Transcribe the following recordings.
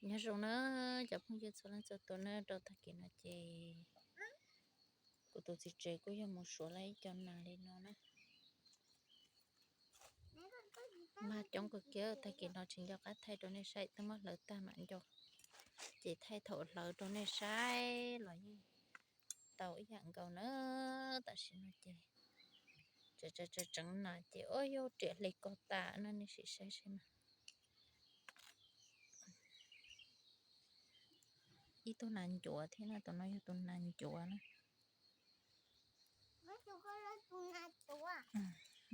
Nyob zoo na cov phooj ywg txhua leej txhua tus na, rau tag kis no ces kuv tus txiv tsev kuj yog mus suav lawm ib co nas li no na. Mag coob kawg kiag, tag kis no tsis nco qab thaij rau nej saib, twb muab hlawv tag mam nco. Ces thaij thaum hlawv rau nej saib los yeej tau ib yam nkaus na. Tam sim no ces tseev nas ces ua yog riam hle ko tas na, nej sim saib saib mas. Ib tug nas ncuav thiab na, tus no yog tus nas ncuav na.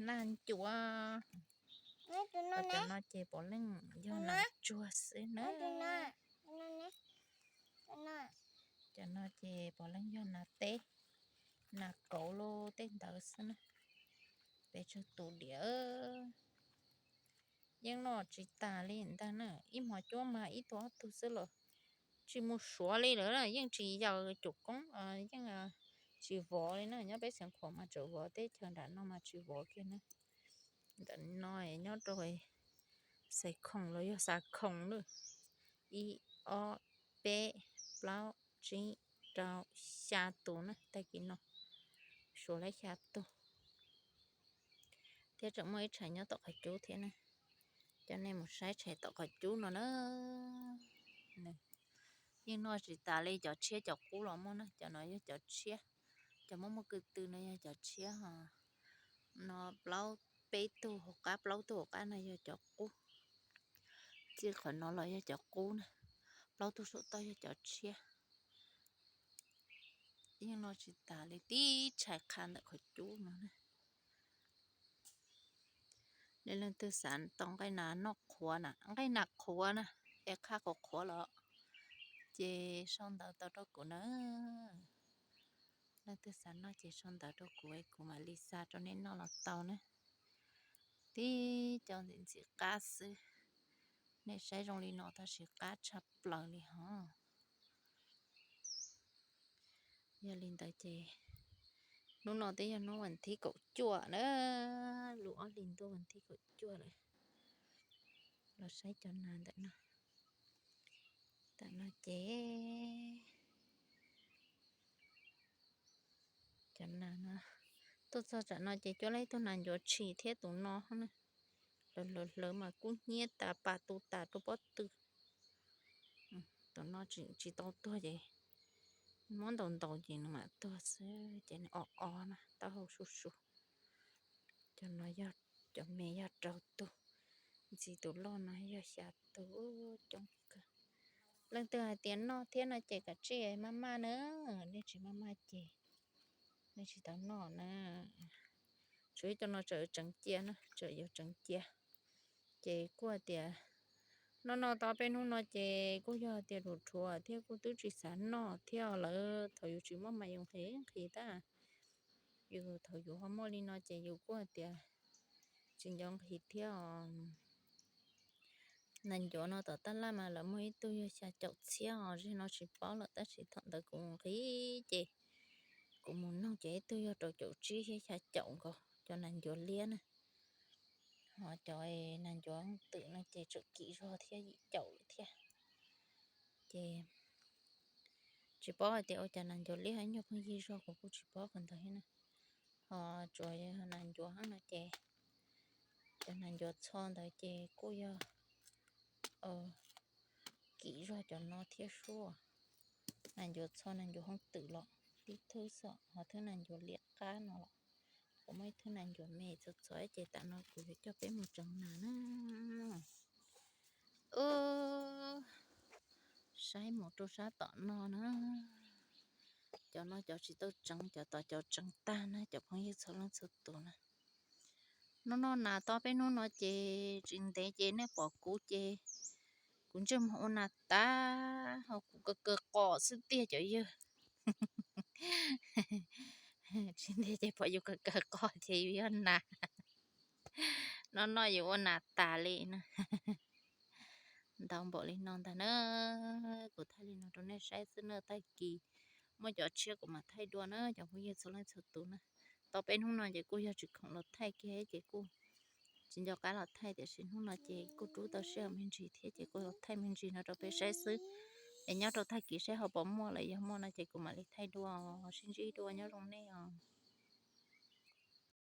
Nas ncuav. Cov no ces puav leej yog nas tsuag xwb na. Cov no ces puav leej yog nas teb, nas kauv los tej ntawd xwb na. Peb tsawg tus diam. Yeej noj tsis tas li ntag na, ib hmos cuab mas ib tug ob tug xwb los tsis mus suav li lawm, yeej tsis yaws cum koob, yeej tsis vov li na. Nyob peb Xeev Khuam mas tseem vov, teb chaws nram no mas tsis vov kiag na. Ntawm no nyob rau Xais Khoom los yog Xas Khoom na, ib, ob, peb, plaub, tsib, rau, xya tus na, tag kis no suav lawm xya tus. Thiab tseem muaj ib tshais nyob tom qhov cub thiab na. Coj nej mus saib tshais tom qhov cub no na. Yeej noj tsis tas li, cov tshiab cov qub los muaj na, cov no yog cov tshiab. Cov muaj muaj ko tw no yog cov tshiab ho. No plaub, peb tug hauv qab, plaub tug hauv qab no yog cov qub. Txij qhov no los yog cov qub na, plaub tug saum toj yog cov tshiab. Yeej noj tsis tas li, tib tshais qha ntawm qhov cub no na. Nej leej twg xav tau nqaij nas noj qhuav na, nqaij nas qhuav na, es qha qhuav qhuav los ces sau ntawv tau rau kuv na. Leej twg xav noj ces sau ntawv rau kuv es kuv mam li xa rau nej noj los tau na. Tib co ntxim ntxim qab xwb. Nej saib zoo li no tab sis qab tshaj plaws li hos. Yog li ntawd ces hnub no twb yog hnub vas thib kaum cuaj na, lub ob hlis ntuj vas thib kaum cuaj lawm. Los saib cov nas ntawm no. Tam no ces cov nas no, tuaj txog tsam no ces cuab lawm ib tug nas ncuav tshis thiab tus no na. Lawv hlawv hlawv mas kub hnyiab tas pas tu tas rau pob tw. Tus no tsis tau tuag ces muab ntaus ntaus ces nws mam tuag xwb, ces nws o o na, taub hau su su. Cov no yog, cov me yog rau tug, ntxiv tus loj no yog xya tug, coob kawg. Leej twg hais tias noj thiab no ces kav tsij maj maj na, nej tsis maj maj ces nej tsis tau noj na. Tshuav ib co no tseem yuav tseev cia na, tseem yuav tseev cia. Ces kuj hais tias noj noj tau peb hnub no ces kuj yog tias ruam rhuav thiab kuj twb tsis xav noj thiab, lawv thaum yus tsis muaj mas yus nqhis nqhis tab. Yus thaum yus ho muaj li no ces yus kuj hais tias tsis nco nqhis thiab os. Nas ncuav no tom tab laj mas lawv muag ib tug yog xya caum txhiab os, zej no tsis paub lawm tab sis thaum ntawd kuv nqhis ces kuv mus noog ces ib tug yog rau caum tsib thiab xya caum nkaus cov nas ncuav liab na. Ho cov nas ncuav twm no ces tseem kim zog thiab yim caum lawm thiab. Ces tsis paub hais tias ua cas nas ncuav liab ib nyuag pheej yig zog, kuv kuj tsis paub qhov ntawd thiab na. Ho tsuas yog nas ncuav no ces, cov nas ncuav txho ntawd ces kuj yog kim zog cov no thiab sub. Nas ncuav txho nas ncuav hoob twm los tib thwb xwb, ho thwb nas ncuav liab qab no los, kuv muaj ib thwb nas ncuav me txho txho ces tam no kuv yuav coj peb mus tseev nas na. Saib mus rau sab tom no na. Cov no cov tsis tau tseev, cov tom cov tseev tag na cov phooj ywg txhua leej txhua tus na. Noj noj nas tau peb hnub no ces tsis ntev ces nej pom kuv ces kuv ntsej muag ua nas tas, ho kuv kaw kaw qos xwb tiag cov yawg. Tsis ntev ces pom yus kaw kaw qos ces yus yog nas. Noj noj yus ua nas tas li na. Ntau npaum li no ntag na, kuv thaij li no rau nej saib xwb na, tag kis muaj cov tshiab kuv mam thaij dua na cov phooj ywg txhua leej txhua tus na. Tau peb hnub no ces kuj yog tsis khoom los thaij kiag ces kuj tsis nco qab los thaij, tiam sis hnub no ces kuj rub tau sij hawm me ntsis thiab ces kuj los thaij me ntsis no rau peb saib xwb. Es nyob rau tag kis saib ho puas muaj lawm, yog muaj no ces kuv mam li thaij dua, sib ntsib dua, nyob zoo nej os.